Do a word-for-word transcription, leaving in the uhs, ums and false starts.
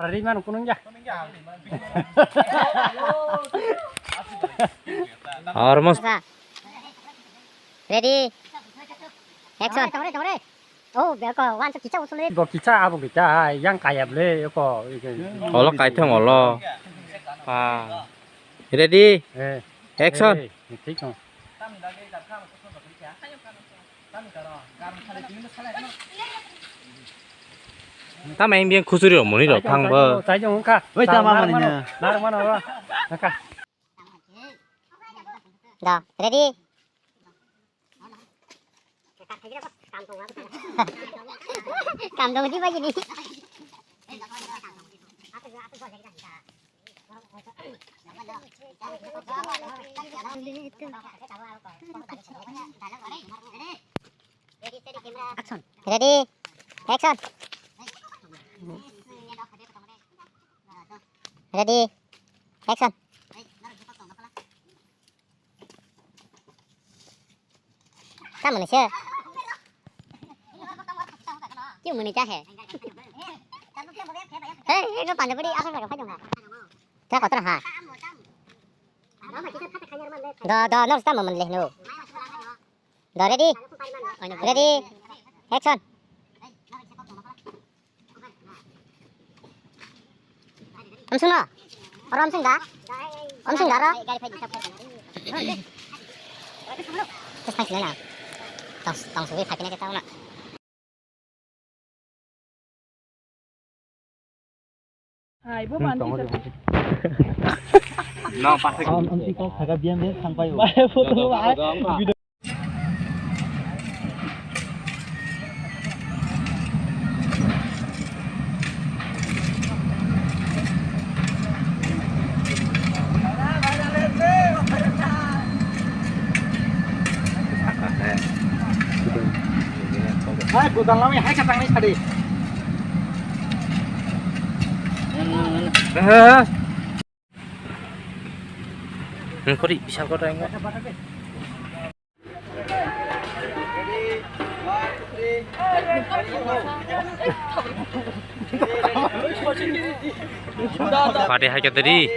Rari man kunung ya. Hormos. Ready? Action. Oh, beko, wan sa kicha usul le. Bo kicha abo kicha, yang kayap le, ko. Olo kaithang olo. Ah. Ready? Eh. Action. Eh, thik no. Tamo yang biang khusuri rok muni rok thang bo. Chai jong kha. Oi, tama mani na. Nar mano ba. Naka. Da, ready? Kam dong di ba gini. Action. Ready? Action. Ready? Action. Tamo ni se. Kyu muni cha he. Hey, ego panda bari asal ka phai dong ha. Kya kotor ha. Do, do, nor sta mo man le no. Do, ready? Ready? Action. Amsung no? Oro amsung da? Amsung da ro? Terus phai sini na. Tong, tong sugi phai sini kita na. Hai, bo Hmm, banti tong sa. Nang pasai. Am, am si kok thaga biam biam thang pai o. Bai, photo bai. Hai, budal nami hai katang ni sadi. Nang kori bisa kau tanya. Pade hai kata di.